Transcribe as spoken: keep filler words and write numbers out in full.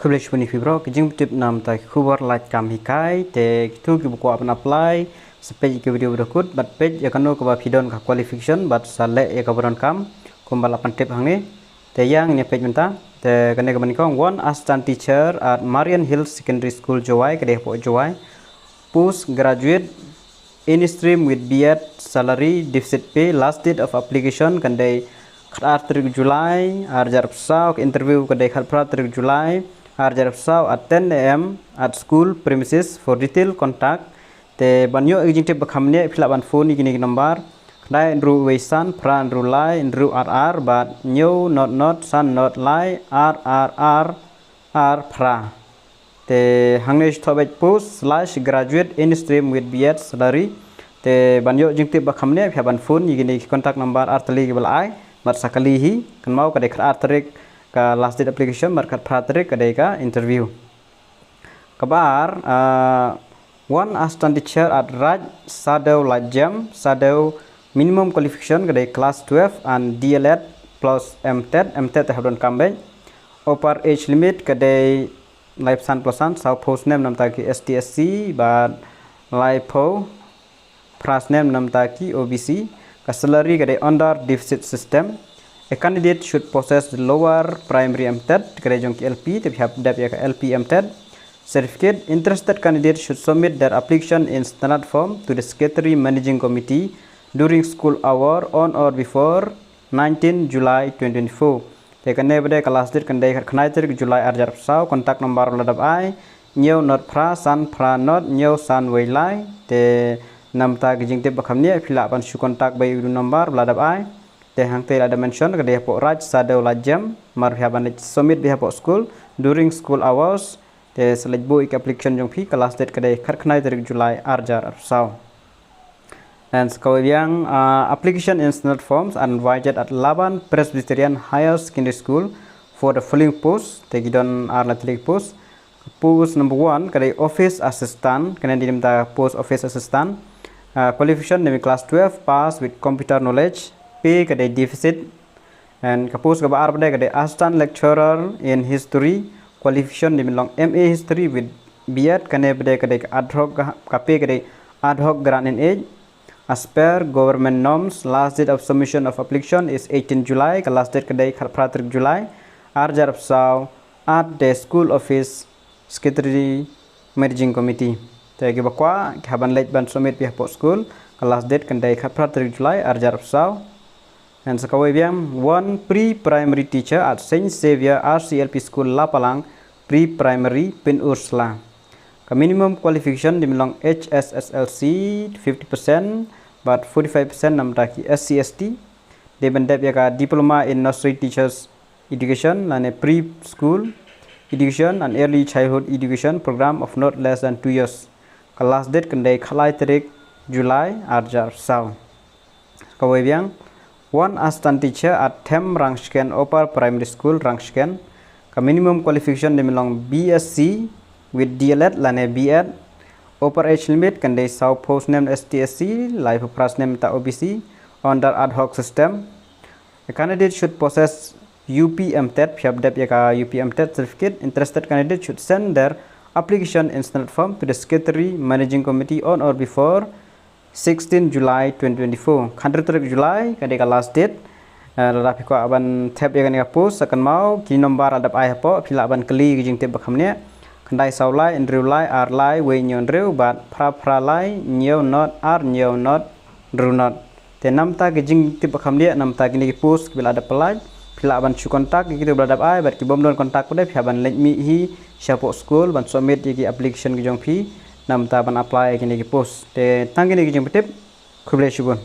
Khublei shibun ïa phi bro, ki jingpyntip namta ki khubor lait kam hikai, te kito kiba kwah ban apply, sa peit ïa ki video ba dang kut, bad peit ïa kano kaba phi don ka qualification, bad sa leh ïa kaba donkam, kumba la pyntip hangne. Te ïa ngin ïa peit mynta, te kane kaba nyngkong, one assistant teacher at Marian Hill Secondary School Jowai, ka dei hapoh Jowai. Post graduate, any stream with B Ed, salary, deficit pay, last date of application, kan dei khatar tarik July, ar hajar arphew saw, ka interview, kan dei khatphra tarik July, ar hajar arphew saw, at ten A M, at school premises for detail contact. Te ban ïoh ïa ki jingtip ba kham bniah, phi lah ban phone ïa kine ki number, khyndai hynriew wei san, phra hynriew lai, hynriew ar ar, bad hynñiew not not, san not lai, ar ar ar, ar phra. Te hangne shu thoh beit post slash graduate any stream with B Ed salary. Te ban ïoh jingtip ba kham bniah, phi hap ban phone ïa kine ki contact number ar tylli kiba la ai, bad sa kylli hi, kynmaw ka dei khatar tarik ka last date application, bad khatphra tarik ka dei ka interview. Kaba ar, ah, one assistant teacher at Raj Sadew Lajim, Sadew, minimum qualification ka dei class twelve and D L Ed plus M Ted, M Ted te hap donkam beit. Upper age limit ka dei laiphew san plus san, sawphew snem namta ki S T S C, bad laiphew phra snem namta ki O B C, ka salary ka dei under deficit system. A candidate should possess the lower primary M Ted, ka dei jong ki L P, te phi hap dep ïa ka L P M Ted certificate. Interested candidate should submit their application in standard form to the Secretary Managing Committee during school hour on or before nineteen July twenty twenty-four. Te kane ba dei ka last date kan dei khatkhyndai tarik July ar hajar arphew saw, contact number ba la dep ai, hynñiew not phra san phra not hynñiew san wei lai. Te namta ki jingtip ba kham bniah, phi lah ban shu contact beit ïa u number ba la dep ai. Te hangtei la dep mention ka dei hapoh Raj Sadew Lajim, namar phi hap ban leit submit beit hapoh school during school hours. Te sa leit buh ïa ka application jong phi, ka last date ka dei khatkhyndai tarik July ar hajar arphew saw. And sa kawei biang, uh, application in standard forms are invited at Laban Presbyterian Higher Secondary School for the following post. Te ki don ar lai tylli ki post. Post number one ka dei office assistant, kane dei namta post office assistant. Uh, qualification dei class twelve pass with computer knowledge. Pay ka dei deficit. And ka post kaba ar ba dei ka dei assistant lecturer in history, qualification dei ban long M A history with B Ed, kane ba dei ka dei ka ad hoc, ka, ka pay ka dei ad hoc grant in aid. As per government norms, last date of submission of application is eighteen July, ka last date ka dei khatphra tarik July, ar hajar arphew saw, at the school office, Secretary Managing Committee. Te kiba kwah, ki hap ban leit ban submit beit hapoh school, ka last date kan dei khatphra tarik July, ar hajar arphew saw. And sa kawei biang, one pre-primary teacher at Saint Xavier R C L P School Lapalang, pre-primary Pynurpsla. Ka minimum qualification dei ban long H S S L C fifty percent, bad forty-five percent namta ki S C S T. Dei ban dep ïa ka diploma in nursery teachers education, lane preschool education and early childhood education program of not less than two years. Ka last date kan dei khatlai tarik July ar hajar arphew saw. Kawei biang, one assistant teacher at Them Rangshken Upper Primary School, Rangshken. Ka minimum qualification dei ban long B S C with D L Ed lane B Ed. Upper age limit kan dei sawphew snem S T S C, laiphew phra snem ta O B C, under ad hoc system. A candidate should possess U P M Ted, phi hap dep ïa ka U P M Ted certificate. Interested candidate should send their application in standard form to the Secretary Managing Committee on or before sixteen July twenty twenty-four. Khatar tarik July ka dei ka last date. Eh, lada phi kwah ban thep ïa kane ka post, sa kynmaw ki number la dep ai hapoh, phi lah ban kylli ki jingtip ba kham bniah. Khyndai saw lai, hynriew lai, ar lai, wei hynñiew hynriew, bad phra phra lai, hynñiew not, ar hynñiew not, hynriew not. Te namta ki jingtip ba kham bniah, namta kine ki post kiba la dep pyllait, phi lah ban shu contact ïa kito ba la dep ai, bad ki bym don contact pat de, phi hap ban leit mih hi shapoh school ban submit ïa ki application ki jong phi, namta ban apply ïa kine ki post. Te tang kine ki jingpyntip, khublei shibun.